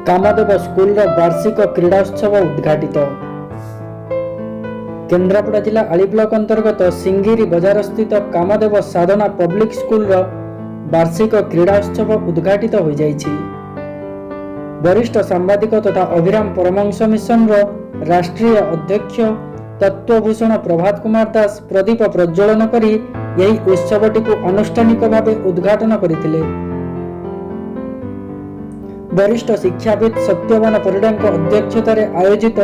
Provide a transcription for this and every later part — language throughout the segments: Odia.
କାମଦେବ ସ୍କୁଲର ବାର୍ଷିକ କ୍ରୀଡ଼ା ଉତ୍ସବ ଉଦ୍ଘାଟିତ। କେନ୍ଦ୍ରାପଡ଼ା ଜିଲ୍ଲା ଆଳି ବ୍ଲକ ଅନ୍ତର୍ଗତ ସିଙ୍ଗିରି ବଜାରସ୍ଥିତ କାମଦେବ ସାଧନା ପବ୍ଲିକ ସ୍କୁଲର ବାର୍ଷିକ କ୍ରୀଡ଼ା ଉତ୍ସବ ଉଦ୍ଘାଟିତ ହୋଇଯାଇଛି। ବରିଷ୍ଠ ସାମ୍ବାଦିକ ତଥା ଅଭିରାମ ପରମହଂସ ମିଶନର ରାଷ୍ଟ୍ରୀୟ ଅଧ୍ୟକ୍ଷ ତତ୍ତ୍ୱଭୂଷଣ ପ୍ରଭାତ କୁମାର ଦାସ ପ୍ରଦୀପ ପ୍ରଜ୍ୱଳନ କରି ଏହି ଉତ୍ସବଟିକୁ ଆନୁଷ୍ଠାନିକ ଭାବେ ଉଦ୍ଘାଟନ କରିଥିଲେ। ବରିଷ୍ଠ ଶିକ୍ଷାବିତ୍ ସତ୍ୟବାନ ପରିଡ଼ାଙ୍କ ଅଧ୍ୟକ୍ଷତାରେ ଆୟୋଜିତ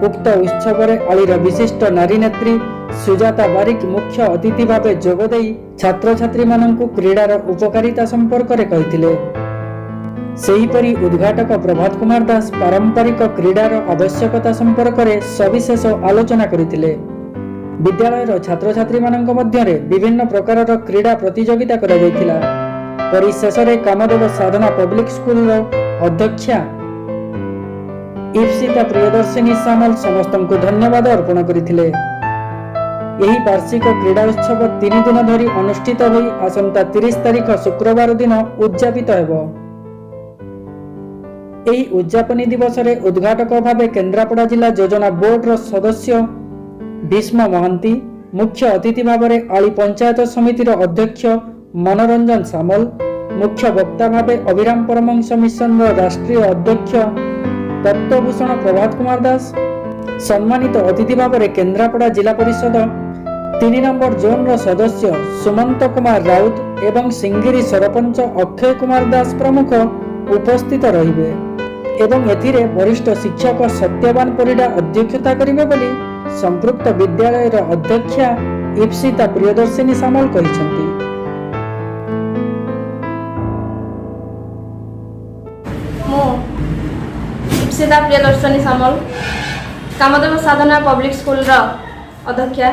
ଉକ୍ତ ଉତ୍ସବରେ ଆଳିର ବିଶିଷ୍ଟ ନାରୀ ନେତ୍ରୀ ସୁଜାତା ବାରିକ ମୁଖ୍ୟ ଅତିଥି ଭାବେ ଯୋଗଦେଇ ଛାତ୍ରଛାତ୍ରୀମାନଙ୍କୁ କ୍ରୀଡ଼ାର ଉପକାରିତା ସମ୍ପର୍କରେ କହିଥିଲେ। ସେହିପରି ଉଦ୍ଘାଟକ ପ୍ରଭାତ କୁମାର ଦାସ ପାରମ୍ପରିକ କ୍ରୀଡ଼ାର ଆବଶ୍ୟକତା ସମ୍ପର୍କରେ ସବିଶେଷ ଆଲୋଚନା କରିଥିଲେ। ବିଦ୍ୟାଳୟର ଛାତ୍ରଛାତ୍ରୀମାନଙ୍କ ମଧ୍ୟରେ ବିଭିନ୍ନ ପ୍ରକାରର କ୍ରୀଡ଼ା ପ୍ରତିଯୋଗିତା କରାଯାଇଥିଲା। ପରିଶେଷରେ କାମଦେବ ସାଧନା ପବ୍ଲିକ ସ୍କୁଲର ଅଧ୍ୟକ୍ଷା ଇପ୍ସିତା ପ୍ରିୟଦର୍ଶିନୀ ସାମଲ ସମସ୍ତଙ୍କୁ ଧନ୍ୟବାଦ ଅର୍ପଣ କରିଥିଲେ। ଏହି ବାର୍ଷିକ କ୍ରୀଡ଼ା ଉତ୍ସବ 3 ଦିନ ଧରି ଅନୁଷ୍ଠିତ ହୋଇ ଆସନ୍ତା 30 ତାରିଖ ଶୁକ୍ରବାର ଦିନ ଉଦଯାପିତ ହେବ। ଏହି ଉଦଯାପନୀ ଦିବସରେ ଉଦ୍ଘାଟକ ଭାବେ କେନ୍ଦ୍ରାପଡ଼ା ଜିଲ୍ଲା ଯୋଜନା ବୋର୍ଡର ସଦସ୍ୟ ଭୀଷ୍ମ ମହାନ୍ତି, ମୁଖ୍ୟ ଅତିଥି ଭାବରେ ଆଳି ପଞ୍ଚାୟତ ସମିତିର ଅଧ୍ୟକ୍ଷ ମନୋରଞ୍ଜନ ସାମଲ, ମୁଖ୍ୟ ବକ୍ତା ଭାବେ ଅଭିରାମ ପରମହଂସ ମିଶନର ରାଷ୍ଟ୍ରୀୟ ଅଧ୍ୟକ୍ଷ ତତ୍ତ୍ୱଭୂଷଣ ପ୍ରଭାତ କୁମାର ଦାସ, ସମ୍ମାନିତ ଅତିଥି ଭାବରେ କେନ୍ଦ୍ରାପଡ଼ା ଜିଲ୍ଲା ପରିଷଦ 3 ନମ୍ବର ଜୋନ୍ର ସଦସ୍ୟ ସୁମନ୍ତ କୁମାର ରାଉତ ଏବଂ ସିଙ୍ଗିରି ସରପଞ୍ଚ ଅକ୍ଷୟ କୁମାର ଦାସ ପ୍ରମୁଖ ଉପସ୍ଥିତ ରହିବେ ଏବଂ ଏଥିରେ ବରିଷ୍ଠ ଶିକ୍ଷକ ସତ୍ୟବାନ ପରିଡ଼ା ଅଧ୍ୟକ୍ଷତା କରିବେ ବୋଲି ସମ୍ପୃକ୍ତ ବିଦ୍ୟାଳୟର ଅଧ୍ୟକ୍ଷା ଇପ୍ସିତା ପ୍ରିୟଦର୍ଶିନୀ ସାମଲ କହିଛନ୍ତି। ମୁଁ ଇପ୍ସିତା ପ୍ରିୟଦର୍ଶନୀ ସାମଲ, କାମଦେବ ସାଧନା ପବ୍ଲିକ ସ୍କୁଲର ଅଧ୍ୟକ୍ଷା।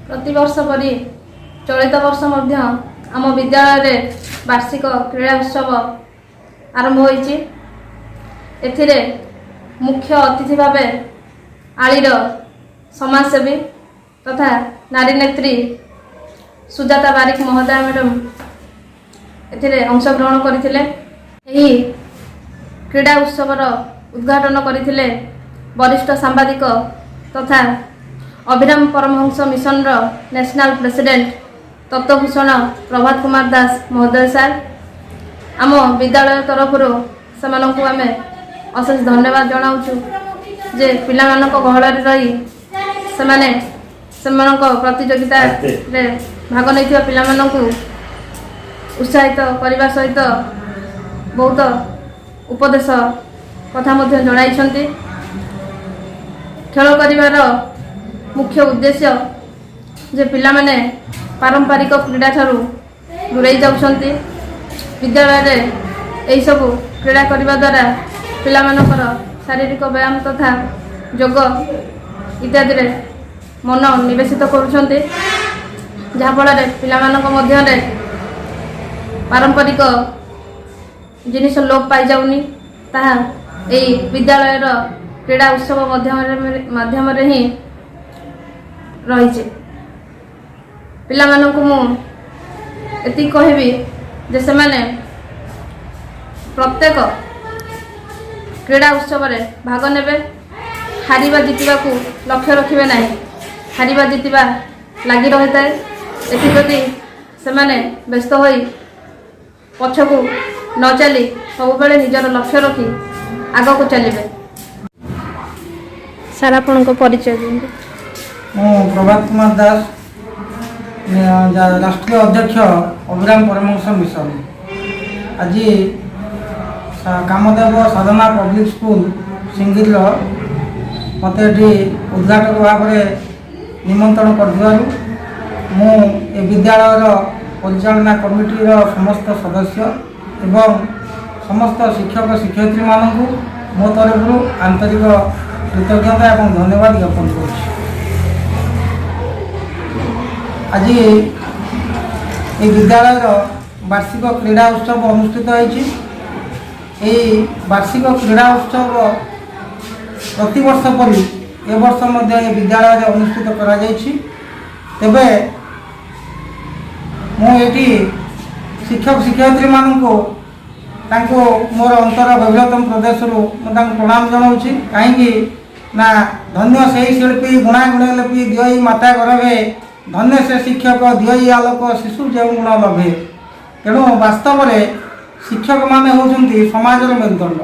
ପ୍ରତିବର୍ଷ ପରି ଚଳିତ ବର୍ଷ ମଧ୍ୟ ଆମ ବିଦ୍ୟାଳୟରେ ବାର୍ଷିକ କ୍ରୀଡ଼ା ଉତ୍ସବ ଆରମ୍ଭ ହୋଇଛି। ଏଥିରେ ମୁଖ୍ୟ ଅତିଥି ଭାବେ ଆଳିର ସମାଜସେବୀ ତଥା ନାରୀ ନେତ୍ରୀ ସୁଜାତା ବାରିକ ମହୋଦୟା ମ୍ୟାଡ଼ାମ ଏଥିରେ ଅଂଶଗ୍ରହଣ କରିଥିଲେ। ଏହି କ୍ରୀଡ଼ା ଉତ୍ସବର ଉଦ୍ଘାଟନ କରିଥିଲେ ବରିଷ୍ଠ ସାମ୍ବାଦିକ ତଥା ଅଭିରାମ ପରମହଂସ ମିଶନର ନ୍ୟାସନାଲ ପ୍ରେସିଡେଣ୍ଟ ତତ୍ତ୍ୱଭୂଷଣ ପ୍ରଭାତ କୁମାର ଦାସ ମହୋଦୟ ସାର୍। ଆମ ବିଦ୍ୟାଳୟ ତରଫରୁ ସେମାନଙ୍କୁ ଆମେ ଅଶେଷ ଧନ୍ୟବାଦ ଜଣାଉଛୁ ଯେ ପିଲାମାନଙ୍କ ଗହଣରେ ରହି ସେମାନେ ସେମାନଙ୍କ ପ୍ରତିଯୋଗିତାରେ ଭାଗ ନେଇଥିବା ପିଲାମାନଙ୍କୁ ଉତ୍ସାହିତ କରିବା ସହିତ ବହୁତ ଉପଦେଶ କଥା ମଧ୍ୟ ଜଣାଇଛନ୍ତି। ଖେଳ କରିବାର ମୁଖ୍ୟ ଉଦ୍ଦେଶ୍ୟ ଯେ ପିଲାମାନେ ପାରମ୍ପରିକ କ୍ରୀଡ଼ା ଠାରୁ ଦୂରେଇ ଯାଉଛନ୍ତି। ବିଦ୍ୟାଳୟରେ ଏହିସବୁ କ୍ରୀଡ଼ା କରିବା ଦ୍ୱାରା ପିଲାମାନଙ୍କର ଶାରୀରିକ ବ୍ୟାୟାମ ତଥା ଯୋଗ ଇତ୍ୟାଦିରେ ମନ ନିବେଶିତ କରୁଛନ୍ତି, ଯାହାଫଳରେ ପିଲାମାନଙ୍କ ମଧ୍ୟରେ ପାରମ୍ପରିକ ଜିନିଷ ଲୋପ ପାଇଯାଉନି। ତାହା ଏଇ ବିଦ୍ୟାଳୟର କ୍ରୀଡ଼ା ଉତ୍ସବ ମାଧ୍ୟମରେ ହିଁ ରହିଛି। ପିଲାମାନଙ୍କୁ ମୁଁ ଏତିକି କହିବି ଯେ ସେମାନେ ପ୍ରତ୍ୟେକ କ୍ରୀଡ଼ା ଉତ୍ସବରେ ଭାଗ ନେବେ। ହାରିବା ଜିତିବାକୁ ଲକ୍ଷ୍ୟ ରଖିବେ ନାହିଁ। ହାରିବା ଜିତିବା ଲାଗି ରହିଥାଏ। ଏଥିପ୍ରତି ସେମାନେ ବ୍ୟସ୍ତ ହୋଇ ପଛକୁ ନ ଚାଲି ସବୁବେଳେ ନିଜର ଲକ୍ଷ୍ୟ ରଖି ଆଗକୁ ଚାଲିବେ। ସାର୍, ଆପଣଙ୍କ ପରିଚୟ ଦିଅନ୍ତୁ। ମୁଁ ପ୍ରଭାତ କୁମାର ଦାସ, ରାଷ୍ଟ୍ରୀୟ ଅଧ୍ୟକ୍ଷ, ଅଭିରାମ ପରମହଂସ ମିଶନ। ଆଜି କାମଦେବ ସାଧନା ପବ୍ଲିକ ସ୍କୁଲ ସିଙ୍ଗିରିର ମୋତେ ଏଠି ଉଦ୍ଘାଟକ ଭାବରେ ନିମନ୍ତ୍ରଣ କରିଥିବାରୁ ମୁଁ ଏ ବିଦ୍ୟାଳୟର ପରିଚାଳନା କମିଟିର ସମସ୍ତ ସଦସ୍ୟ ଏବଂ ସମସ୍ତ ଶିକ୍ଷକ ଶିକ୍ଷୟିତ୍ରୀମାନଙ୍କୁ ମୋ ତରଫରୁ ଆନ୍ତରିକ କୃତଜ୍ଞତା ଏବଂ ଧନ୍ୟବାଦ ଜ୍ଞାପନ କରୁଛି। ଆଜି ଏହି ବିଦ୍ୟାଳୟର ବାର୍ଷିକ କ୍ରୀଡ଼ା ଉତ୍ସବ ଅନୁଷ୍ଠିତ ହୋଇଛି। ଏହି ବାର୍ଷିକ କ୍ରୀଡ଼ା ଉତ୍ସବ ପ୍ରତିବର୍ଷ ପରି ଏ ବର୍ଷ ମଧ୍ୟ ଏ ବିଦ୍ୟାଳୟରେ ଅନୁଷ୍ଠିତ କରାଯାଇଛି। ତେବେ ମୁଁ ଏଠି ଶିକ୍ଷକ ଶିକ୍ଷୟିତ୍ରୀମାନଙ୍କୁ ତାଙ୍କୁ ମୋର ଅନ୍ତର ଗଭୀରତମ ପ୍ରଦେଶରୁ ମୁଁ ତାଙ୍କୁ ପ୍ରଣାମ ଜଣାଉଛି। କାହିଁକି ନା ଧନ୍ୟ ସେଇ ଶିଳ୍ପୀ ଗୁଣା ଗୁଣେ ଲିପି ଦିଅଇ ମାତା ଗର୍ଭେ, ଧନ୍ୟ ସେ ଶିକ୍ଷକ ଦିଅଇ ଆଲୋକ ଶିଶୁ ଯେଉଁ ଗୁଣ ଲଭେ। ତେଣୁ ବାସ୍ତବରେ ଶିକ୍ଷକମାନେ ହେଉଛନ୍ତି ସମାଜର ମେରୁଦଣ୍ଡ।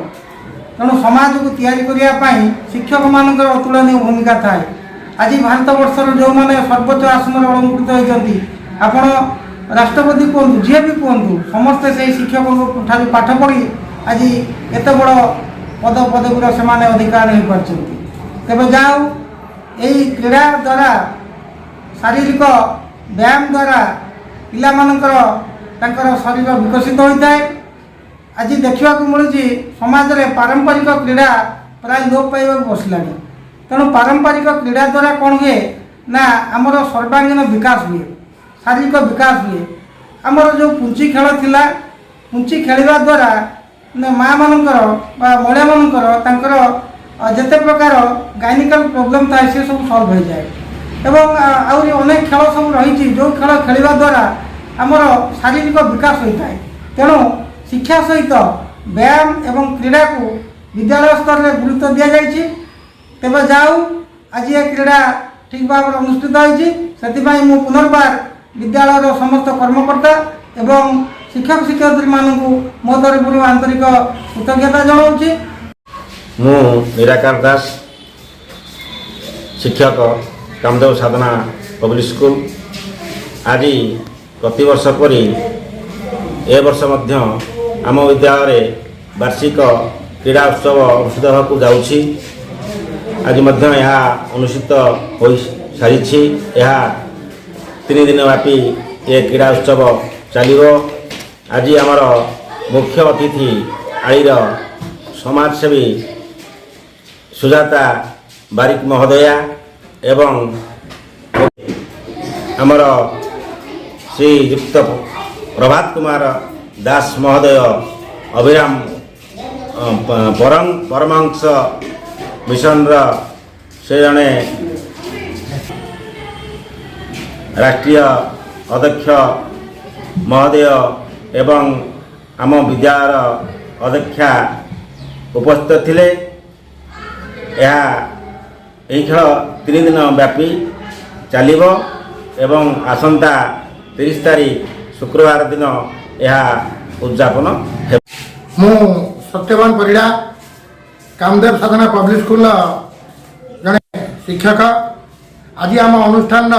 ତେଣୁ ସମାଜକୁ ତିଆରି କରିବା ପାଇଁ ଶିକ୍ଷକମାନଙ୍କର ଅତୁଳନୀୟ ଭୂମିକା ଥାଏ। ଆଜି ଭାରତବର୍ଷର ଯେଉଁମାନେ ସର୍ବୋଚ୍ଚ ଆସନରେ ଅଳଙ୍କୃତ ହୋଇଛନ୍ତି, ଆପଣ ରାଷ୍ଟ୍ରପତି କୁହନ୍ତୁ, ଯିଏ ବି କୁହନ୍ତୁ, ସମସ୍ତେ ସେଇ ଶିକ୍ଷକଙ୍କ ଠାରୁ ପାଠ ପଢ଼ି ଆଜି ଏତେ ବଡ଼ ପଦ ପଦବୀର ସେମାନେ ଅଧିକାର ହୋଇପାରିଛନ୍ତି। ତେବେ ଯାହା ହଉ, ଏଇ କ୍ରୀଡ଼ା ଦ୍ୱାରା, ଶାରୀରିକ ବ୍ୟାୟାମ ଦ୍ୱାରା ପିଲାମାନଙ୍କର ତାଙ୍କର ଶରୀର ବିକଶିତ ହୋଇଥାଏ। ଆଜି ଦେଖିବାକୁ ମିଳୁଛି, ସମାଜରେ ପାରମ୍ପରିକ କ୍ରୀଡ଼ା ପ୍ରାୟ ଲୋପ ପାଇବାକୁ ବସିଲାଣି। ତେଣୁ ପାରମ୍ପରିକ କ୍ରୀଡ଼ା ଦ୍ୱାରା କ'ଣ ହୁଏ ନା ଆମର ସର୍ବାଙ୍ଗୀନ ବିକାଶ ହୁଏ, ଶାରୀରିକ ବିକାଶ ହୁଏ। ଆମର ଯେଉଁ ପୁଞ୍ଚି ଖେଳ ଥିଲା, ପୁଞ୍ଚି ଖେଳିବା ଦ୍ୱାରା ନା ମାଆମାନଙ୍କର ବା ମହିଳାମାନଙ୍କର ତାଙ୍କର ଯେତେ ପ୍ରକାର ଗାଇନିକାଲ ପ୍ରୋବ୍ଲେମ୍ ଥାଏ, ସେ ସବୁ ସଲ୍ଭ ହୋଇଯାଏ। ଏବଂ ଆହୁରି ଅନେକ ଖେଳ ସବୁ ରହିଛି, ଯେଉଁ ଖେଳ ଖେଳିବା ଦ୍ୱାରା ଆମର ଶାରୀରିକ ବିକାଶ ହୋଇଥାଏ। ତେଣୁ ଶିକ୍ଷା ସହିତ ବ୍ୟାୟାମ ଏବଂ କ୍ରୀଡ଼ାକୁ ବିଦ୍ୟାଳୟ ସ୍ତରରେ ଗୁରୁତ୍ୱ ଦିଆଯାଇଛି। ତେବେ ଯାଉ, ଆଜି ଏ କ୍ରୀଡ଼ା ଠିକ୍ ଭାବରେ ଅନୁଷ୍ଠିତ ହୋଇଛି। ସେଥିପାଇଁ ମୁଁ ପୁନର୍ବାର ବିଦ୍ୟାଳୟର ସମସ୍ତ କର୍ମକର୍ତ୍ତା ଏବଂ ଶିକ୍ଷକ ଶିକ୍ଷୟିତ୍ରୀମାନଙ୍କୁ ମୋ ତରଫରୁ ଆନ୍ତରିକ କୃତଜ୍ଞତା ଜଣାଉଛି। ମୁଁ ନିରାକାର ଦାସ, ଶିକ୍ଷକ, କାମଦେବ ସାଧନା ପବ୍ଲିକ୍ ସ୍କୁଲ। ଆଜି ପ୍ରତିବର୍ଷ ପରି ଏ ବର୍ଷ ମଧ୍ୟ ଆମ ବିଦ୍ୟାଳୟରେ ବାର୍ଷିକ କ୍ରୀଡ଼ା ଉତ୍ସବ ଅନୁଷ୍ଠିତ ହେବାକୁ ଯାଉଛି। ଆଜି ମଧ୍ୟ ଏହା ଅନୁଷ୍ଠିତ ହୋଇସାରିଛି। ଏହା 3 ଦିନ ବ୍ୟାପୀ ଏ କ୍ରୀଡ଼ା ଉତ୍ସବ ଚାଲିବ। ଆଜି ଆମର ମୁଖ୍ୟ ଅତିଥି ଆଳିର ସମାଜସେବୀ ସୁଜାତା ବାରିକ ମହୋଦୟା ଏବଂ ଆମର ଶ୍ରୀଯୁକ୍ତ ପ୍ରଭାତ କୁମାର ଦାସ ମହୋଦୟ, ଅଭିରାମ ପରମହଂସ ମିଶନର ସେ ଜଣେ ରାଷ୍ଟ୍ରୀୟ ଅଧ୍ୟକ୍ଷ ମହୋଦୟ ଏବଂ ଆମ ବିଦ୍ୟାଳୟର ଅଧ୍ୟକ୍ଷା ଉପସ୍ଥିତ ଥିଲେ। ଏହି ଖେଳ 3 ଦିନ ବ୍ୟାପୀ ଚାଲିବ ଏବଂ ଆସନ୍ତା 30 ତାରିଖ ଶୁକ୍ରବାର ଦିନ ଏହା ଉଦଯାପନ ହେବ। ମୁଁ ସତ୍ୟବାନ ପରିଡ଼ା, କାମଦେବ ସାଧନା ପବ୍ଲିକ୍ ସ୍କୁଲର ଜଣେ ଶିକ୍ଷକ। ଆଜି ଆମ ଅନୁଷ୍ଠାନର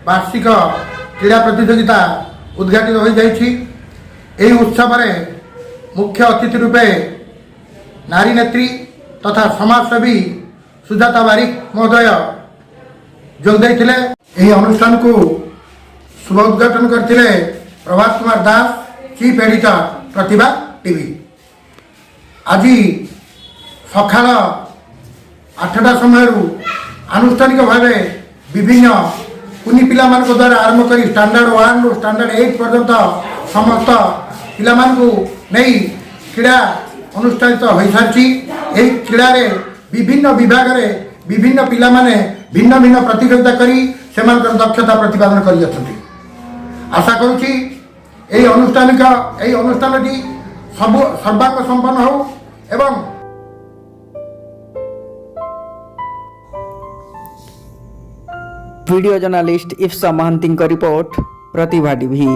ବାର୍ଷିକ କ୍ରୀଡ଼ା ପ୍ରତିଯୋଗିତା ଉଦ୍ଘାଟିତ ହୋଇଯାଇଛି। ଏହି ଉତ୍ସବରେ ମୁଖ୍ୟ ଅତିଥି ରୂପେ ନାରୀ ନେତ୍ରୀ ତଥା ସମାଜସେବୀ ସୁଜାତା ବାରିକ ମହୋଦୟ ଯୋଗ ଦେଇଥିଲେ। ଏହି ଅନୁଷ୍ଠାନକୁ ଶୁଭ ଉଦ୍ଘାଟନ କରିଥିଲେ ପ୍ରଭାତ କୁମାର ଦାସ, ଚିଫ୍ ଏଡିଟର, ପ୍ରତିଭା ଟିଭି। ଆଜି ସକାଳ 8ଟା ସମୟରୁ ଆନୁଷ୍ଠାନିକ ଭାବେ ବିଭିନ୍ନ କୁନି ପିଲାମାନଙ୍କ ଦ୍ୱାରା ଆରମ୍ଭ କରି ଷ୍ଟାଣ୍ଡାର୍ଡ଼ 1ରୁ ଷ୍ଟାଣ୍ଡାର୍ଡ଼ 8 ପର୍ଯ୍ୟନ୍ତ ସମସ୍ତ ପିଲାମାନଙ୍କୁ ନେଇ କ୍ରୀଡ଼ା ଅନୁଷ୍ଠାନିତ ହୋଇସାରିଛି। ଏହି କ୍ରୀଡ଼ାରେ ବିଭିନ୍ନ ବିଭାଗରେ ବିଭିନ୍ନ ପିଲାମାନେ ଭିନ୍ନ ଭିନ୍ନ ପ୍ରତିଯୋଗିତା କରି ସେମାନଙ୍କର ଦକ୍ଷତା ପ୍ରତିପାଦନ କରିଅଛନ୍ତି। ଆଶା କରୁଛି, ଏହି ଅନୁଷ୍ଠାନଟି ସବୁ ସର୍ବାଙ୍ଗ ସମ୍ପନ୍ନ ହେଉ ଏବଂ ଭିଡ଼ିଓ ଜର୍ଣ୍ଣାଲିଷ୍ଟ ଇଫ୍ସା ମହାନ୍ତିଙ୍କ ରିପୋର୍ଟ, ପ୍ରତିଭା ଟିଭି।